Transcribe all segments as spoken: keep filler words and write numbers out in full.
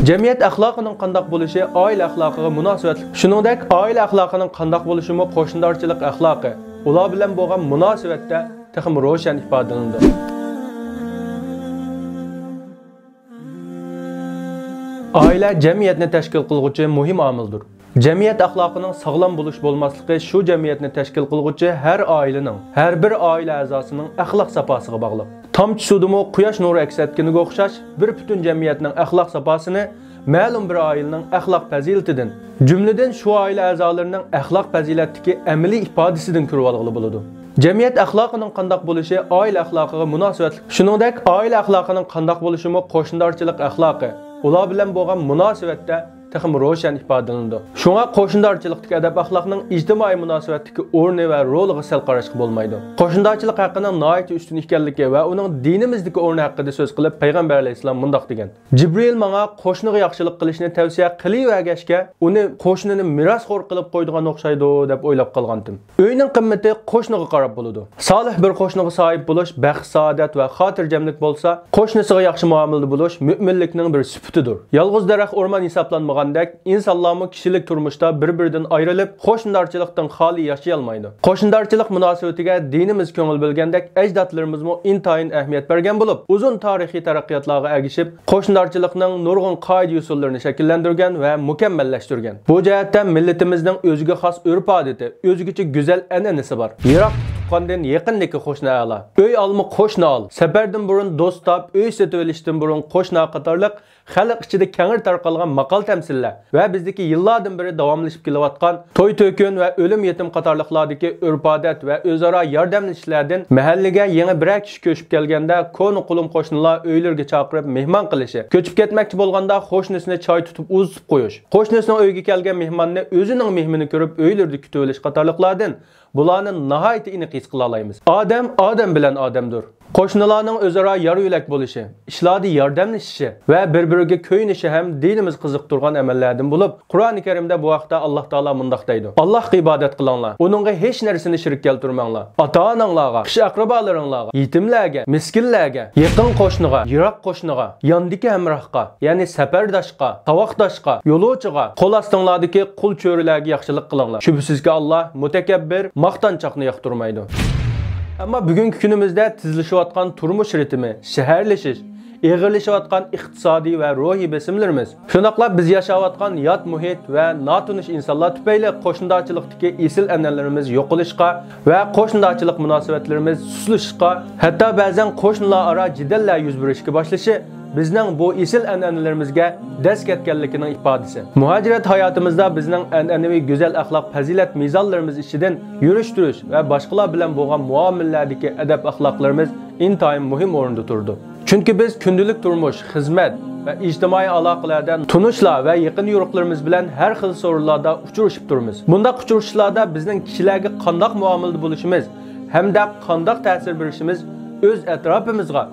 جەمئىيەت ئەخلاقىنىڭ قانداق بولۇشى ئائىلە ئەخلاقىغا مۇناسىۋەتلىك. شۇنىڭدەك ئائىلە ئەخلاقىنىڭ قانداق بولۇشىمۇ قوشنىدارچىلىق ئەخلاقى، ئۇلار بىلەن بولغان مۇناسىۋەتتە تېخىمۇ روشەن ئىپادىلىنىدۇ. ئائىلە جەمئىيەتنى تەشكىل قىلغۇچى مۇھىم ئامىلدۇر. جەمئىيەت ئەخلاقىنىڭ ساغلام بولۇش بولماسلىقى شۇ جەمئىيەتنى تەشكىل قىلغۇچى ھەر ئائىلىنىڭ، ھەر بىر ئائىلە ئەزاسىنىڭ ئەخلاق ساپاسىغا باغلىق. تامچە سۇدىمۇ قۇياش نۇرى ئەكس ئەتكىنىگە ئوخشاش، بىر پۈتۈن جەمئىيەتنىڭ ئەخلاق ساپاسىنى مەلۇم بىر ئائىلىنىڭ ئەخلاق پەزىلىتىدىن، جۈملىدىن شۇ ئائىلە ئەزالىرىنىڭ ئەخلاق پەزىلەتتىكى ئەمەلىي ئىپادىسىدىن كۆرۈۋالغىلى بولىدۇ. جەمئىيەت ئەخلاقىنىڭ قانداق بولۇشى ئائىلە ئەخلاقىغا مۇناسىۋەتلىك. شۇنىڭدەك ئائىلە ئەخلاقىنىڭ قانداق بولۇشىمۇ قوشنىدارچىلىق ئەخلاقى، ئۇلار بىلەن بولغان مۇناسىۋەتتە تېخىمۇ روشەن ئىپادىلىنىدۇ. شۇڭا قوشنىدارچىلىقتىكى ئەدەپ ئەخلاقنىڭ ئىجتىمائىي مۇناسىۋەتتىكى ئورنى ۋە رولىغا سەل قاراشقا بولمايدۇ. قوشنىدارچىلىق ھەققىنىڭ ناھايىتى ئۈستۈن ئىكەنلىكى ۋە ئۇنىڭ دىنىمىزدىكى ئورنى ھەققىدە سۆز قىلىپ، پەيغەمبەر ئەلەيھىسسالام مۇنداق دېگەن: جىبرىئىل ماڭا قوشنىغا ياخشىلىق قىلىشنى تەۋسىيە قىلىۋەرگەچكە، ئۇنى قوشنىنى مىراسخور قىلىپ قويىدىغان ئوخشايدۇ، دەپ ئويلاپ قالغانتىم. ئۆينىڭ قىممىتى قوشنىغا قاراپ بولىدۇ. سالىھ بىر قوشنىغا ساھىب بولۇش بەخت-سائادەت ۋە خاتىرجەملىك بولسا، قوشنىسىغا ياخشى مۇئامىلىدە بولۇش مۆمىنلىكنىڭ بىر سۈپىتىدۇر. يالغۇز دەرەخ ئورمان ھېسابلانمىغاندەك، ئىنسانلارمۇ كىشىلىك تۇرمۇشتا بىر-بىرىدىن ئايرىلىپ، قوشنىدارچىلىقتىن خالىي ياشىيالمايدۇ. قوشنىدارچىلىق مۇناسىۋىتىگە دىنىمىز كۆڭۈل بۆلگەندەك، ئەجدادلىرىمىزمۇ ئىنتايىن ئەھمىيەت بەرگەن بولۇپ، ئۇزۇن تارىخىي تەرەققىياتلارغا ئەگىشىپ، قوشنىدارچىلىقنىڭ نۇرغۇن قائىدە-يوسۇنلىرىنى شەكىللەندۈرگەن ۋە مۇكەممەللەشتۈرگەن. بۇ جەھەتتە مىللىتىمىزنىڭ ئۆزىگە خاس ئۆرپ-ئادىتى، ئۆزگىچە گۈزەل ئەنئەنىسى بار. يىراق تۇغقاندىن يېقىندىكى قوشنا ئەلا. ئۆي ئالما قوشنا ئال، سەپەردىن بۇرۇن دوست تاپ، ئۆي سېتىۋېلىشتىن بۇرۇن قوشنا قاتارلىق خەلق ئىچىدە كەڭرى تارقالغان ماقال-تەمسىللەر ۋە بىزدىكى يىللاردىن بېرى داۋاملىشىپ كېلىۋاتقان توي-تۆكۈن ۋە ئۆلۈم-يېتىم قاتارلىقلاردىكى ئۆرپ-ئادەت ۋە ئۆزئارا ياردەملىشىشلەردىن مەھەللىگە يېڭى بىرەر كىشى كۆچۈپ كەلگەندە كونا-قۇلۇم قوشنىلار ئۆيلىرىگە چاقىرىپ مېھمان قىلىشى، كۆچۈپ كەتمەكچى بولغاندا قوشنىسىنى چاي تۇتۇپ ئۇزىتىپ قويۇش، قوشنىسىنىڭ ئۆيىگە كەلگەن مېھماننى ئۆزىنىڭ مېھمىنى كۆرۈپ ئۆيلىرىدە كۈتۈۋېلىش قاتارلىقلاردىن بۇلارنى ناھايىتى ئېنىق ھېس قىلالايمىز. ئادەم ئادەم بىلەن ئادەمدۇر. قوشنىلارنىڭ ئۆزئارا يار-يۆلەك بولۇشى، ئىشلاردا ياردەملىشىشى ۋە بىر-بىرىگە كۆيۈنۈشى ھەم دىنىمىز قىزىقتۇرغان ئەمەللەردىن بولۇپ، قۇرئانى كەرىمدە بۇ ھەقتە ئاللاھ تائالا مۇنداق دەيدۇ: «ئاللاھقا ئىبادەت قىلىڭلار، ئۇنىڭغا ھېچ نەرسىنى شېرىك كەلتۈرمەڭلار. ئاتا-ئاناڭلارغا، خىش-ئەقرىبالىرىڭلارغا، يېتىملەرگە، مىسكىنلەرگە، يېقىن قوشنىغا، يىراق قوشنىغا، ياندىكى ھەمراھقا، يەنى سەپەرداشقا، ساۋاقداشقا، يولۇچىغا، قول ئاستىڭلاردىكى قۇل-چۆرىلەرگە ياخشىلىق قىلىڭلار. شۈبھىسىزكى، ئاللاھ مۇتەكەببىر، ماختانچاقنى ياقتۇرمايدۇ.» ئەمما بۈگۈنكى كۈنىمىزدە تېزلىشىۋاتقان تۇرمۇش رىتىمى، شەھەرلىشىش، ئېغىرلىشىۋاتقان ئىقتىسادىي ۋە روھىي بېسىملىرىمىز، شۇنداقلا بىز ياشاۋاتقان يات مۇھىت ۋە ناتونۇش ئىنسانلار تۈپەيلى قوشنىدارچىلىقتىكى ئېسىل ئەنئەنىلىرىمىز يوقىلىشقا ۋە قوشنىدارچىلىق مۇناسىۋەتلىرىمىز سۇسلىشىشقا، ھەتتا بەزەن قوشنىلار ئارا جېدەللەر يۈز بېرىشكە باشلىشى بىزنىڭ بۇ ئېسىل ئەنئەنىلىرىمىزگە دەز كەتكەنلىكىنىڭ ئىپادىسى. مۇھاجىرەت ھاياتىمىزدا بىزنىڭ ئەنئەنىۋى گۈزەل ئەخلاق پەزىلەت مىزانلىرىمىز ئىچىدىن يۈرۈش-تۇرۇش ۋە باشقىلار بىلەن بولغان مۇئامىلىلەردىكى ئەدەپ-ئەخلاقلىرىمىز ئىنتايىن مۇھىم ئورۇندا تۇرىدۇ. چۈنكى بىز كۈندىلىك تۇرمۇش، خىزمەت ۋە ئىجتىمائىي ئالاقىلەردە تونۇشلار ۋە يېقىن-يورۇقلىرىمىز بىلەن ھەر خىل سورۇنلاردا ئۇچرىشىپ تۇرىمىز. بۇنداق ئۇچرىشىشلاردا بىزنىڭ كىشىلەرگە قانداق مۇئامىلىدە بولۇشىمىز ھەمدە قانداق تەسىر بېرىشىمىز ئۆز ئەتراپىمىزغا،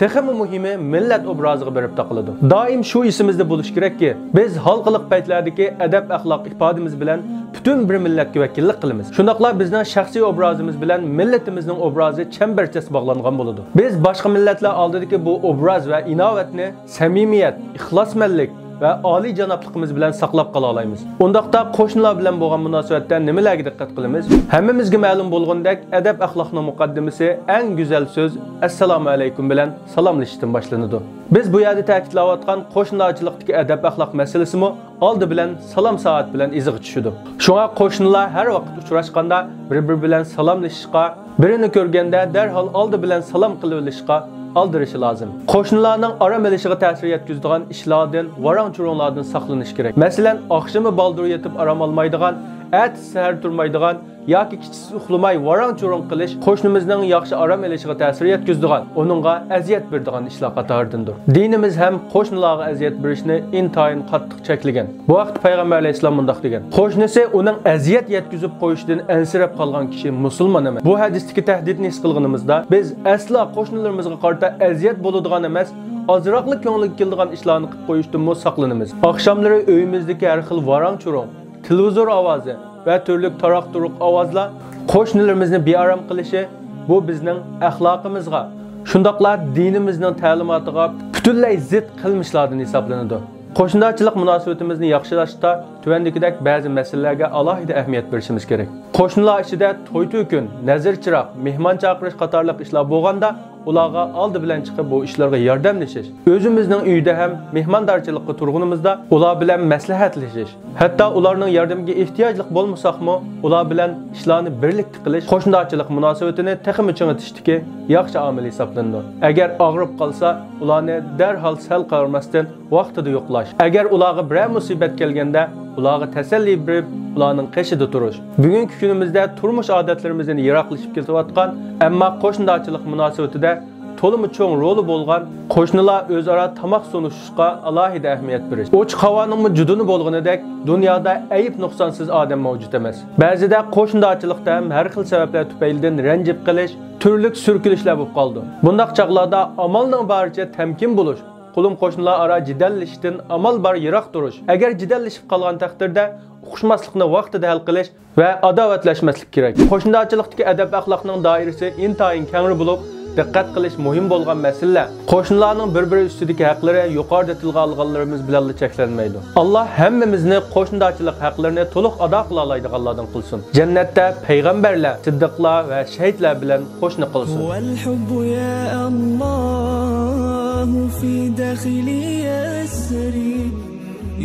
تېخىمۇ مۇھىمى، مىللەت ئوبرازىغا بېرىپ تاقىلىدۇ. دائىم شۇ ئېسىمىزدە بولۇشى كېرەككى، بىز ھالقىلىق پەيتلەردىكى ئەدەپ-ئەخلاق ئىپادىمىز بىلەن پۈتۈن بىر مىللەتكە ۋەكىللىك قىلىمىز. شۇنداقلا بىزنىڭ شەخسىي ئوبرازىمىز بىلەن مىللىتىمىزنىڭ ئوبرازى چەمبەرچەس باغلانغان بولىدۇ. بىز باشقا مىللەتلەر ئالدىدىكى بۇ ئوبراز ۋە ئىناۋەتنى سەمىمىيەت، ئىخلاسمەنلىك ۋە ئالىيجانابلىقىمىز بىلەن ساقلاپ قالالايمىز. ئۇنداقتا قوشنىلار بىلەن بولغان مۇناسىۋەتتە نېمىلەرگە دىققەت قىلىمىز؟ ھەممىمىزگە مەلۇم بولغىنىدەك، ئەدەپ-ئەخلاقنىڭ مۇقەددىمىسى ئەڭ گۈزەل سۆز «ئەسسالامۇئەلەيكۇم» بىلەن سالاملىشىشتىن باشلىنىدۇ. بىز بۇ يەردە تەكىتلەۋاتقان قوشنىدارچىلىقتىكى ئەدەپ-ئەخلاق مەسىلىسىمۇ ئالدى بىلەن سالام سائەت بىلەن ئىزىغا چۈشىدۇ. شۇڭا قوشنىلار ھەر ۋاقىت ئۇچراشقاندا بىر-بىرى بىلەن سالاملىشىشقا، بىرىنى كۆرگەندە دەرھال ئالدى بىلەن سالام قىلىۋېلىشقا ئالدىرىشى لازىم. قوشنىلارنىڭ ئارام ئېلىشىغا تەسىر يەتكۈزىدىغان ئىشلاردىن، ۋاراڭ-چۇرۇڭلاردىن ساقلىنىش كېرەك. مەسىلەن، ئاخشىمى بالدۇر يېتىپ ئارام ئالمايدىغان، ئەتىسى سەھەر تۇرمايدىغان ياكى كېچىسى ئۇخلىماي ۋاراڭ-چۇرۇڭ قىلىش قوشنىمىزنىڭ ياخشى ئارام ئېلىشىغا تەسىر يەتكۈزىدىغان، ئۇنىڭغا ئەزىيەت بېرىدىغان ئىشلار قاتارىدىندۇر. دىنىمىز ھەم قوشنىلارغا ئەزىيەت بېرىشنى ئىنتايىن قاتتىق چەكلىگەن. بۇ ھەقتە پەيغەمبەر ئەلەيھىسسالام مۇنداق دېگەن: «قوشنىسى ئۇنىڭ ئەزىيەت يەتكۈزۈپ قويۇشىدىن ئەنسىرەپ قالغان كىشى مۇسۇلمان ئەمەس.» بۇ ھەدىستىكى تەھدىتنى ھېس قىلغىنىمىزدا، بىز ئەسلا قوشنىلىرىمىزغا قارىتا ئەزىيەت بولىدىغان ئەمەس، ئازراقلا كۆڭلىگە كېلىدىغان ئىشلارنى قىلىپ قويۇشتىنمۇ ساقلىنىمىز. ئاخشاملىرى ئۆيىمىزدىكى ھەر خىل ۋاراڭ-چۇرۇڭ، تېلېۋىزور ئاۋازى ۋە تۈرلۈك تاراق-تۇرۇق ئاۋازلار قوشنىلىرىمىزنى بىئارام قىلىشى، بۇ بىزنىڭ ئەخلاقىمىزغا، شۇنداقلا دىنىمىزنىڭ تەلىماتىغا پۈتۈنلەي زىت قىلمىشلاردىن ھېسابلىنىدۇ. قوشنىدارچىلىق مۇناسىۋىتىمىزنى ياخشىلاشتا تۆۋەندىكىدەك بەزى مەسىلىلەرگە ئالاھىدە ئەھمىيەت بېرىشىمىز كېرەك. قوشنىلار ئىچىدە توي-تۆكۈن، نەزىر-چىراغ، مېھمان چاقىرىش قاتارلىق ئىشلار بولغاندا، ئۇلارغا ئالدى بىلەن چىقىپ بۇ ئىشلارغا ياردەملىشىش، ئۆزىمىزنىڭ ئۆيىدە ھەم مېھماندارچىلىققا تۇرغىنىمىزدا ئۇلار بىلەن مەسلىھەتلىشىش، ھەتتا ئۇلارنىڭ ياردىمىگە ئېھتىياجلىق بولمىساقمۇ، ئۇلار بىلەن ئىشلارنى بىرلىكتە قىلىش قوشنىدارچىلىق مۇناسىۋىتىنى تېخىمۇ چىڭىتىشتىكى ياخشى ئامىل ھېسابلىنىدۇ. ئەگەر ئاغرىپ قالسا، ئۇلارنى دەرھال سەل قارىماستىن، ۋاقتىدا يوقلاش. ئەگەر ئۇلارغا بىرەر مۇسىبەت كەلگەندە، ئۇلارغا تەسەللى بېرىپ، ئۇلارنىڭ قېشىدا تۇرۇش. بۈگۈنكى كۈنىمىزدە تۇرمۇش ئادەتلىرىمىزدىن يىراقلىشىپ كېتىۋاتقان، ئەمما قوشنىدارچىلىق مۇناسىۋىتىدە تولىمۇ چوڭ رولى بولغان قوشنىلار ئۆزئارا تاماق سۇنۇشۇشقا ئالاھىدە ئەھمىيەت بېرىش. ئوچۇق ھاۋانىڭمۇ جۇدۇنى بولغىنىدەك، دۇنيادا ئەيىب-نۇقسانسىز ئادەم مەۋجۇت ئەمەس. بەزىدە قوشنىدارچىلىقتا ھەم ھەر خىل سەۋەبلەر تۈپەيلىدىن رەنجىپ قېلىش، تۈرلۈك سۈركىلىشلەر بولۇپ قالىدۇ. بۇنداق چاغلاردا ئامالنىڭ بارىچە تەمكىن بولۇش، قولۇم-قوشنىلار ئارا جېدەللىشىشتىن ئامال بار يىراق تۇرۇش، ئەگەر جېدەللىشىپ قالغان تەقدىردە، ئۇقۇشماسلىقنى ۋاقتىدا ھەل قىلىش ۋە ئاداۋەتلەشمەسلىك كېرەك. قوشنىدارچىلىقتىكى ئەدەپ-ئەخلاقنىڭ دائىرىسى ئىنتايىن كەڭرى بولۇپ، دىققەت قىلىش مۇھىم بولغان مەسىلىلەر قوشنىلارنىڭ بىر-بىرى ئۈستىدىكى ھەقلىرى يۇقىرىدا تىلغا ئالغانلىرىمىز بىلەنلا چەكلەنمەيدۇ. ئاللا ھەممىمىزنى قوشنىدارچىلىق ھەقلىرىنى تولۇق ئادا قىلالايدىغانلاردىن قىلسۇن. جەننەتتە پەيغەمبەرلەر، سىددىقلار ۋە شەھىتلەر بىلەن قوشنا قىلسۇن. هو الحب يا الله في داخلي يسري،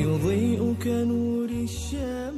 يضيء كنور الشمس.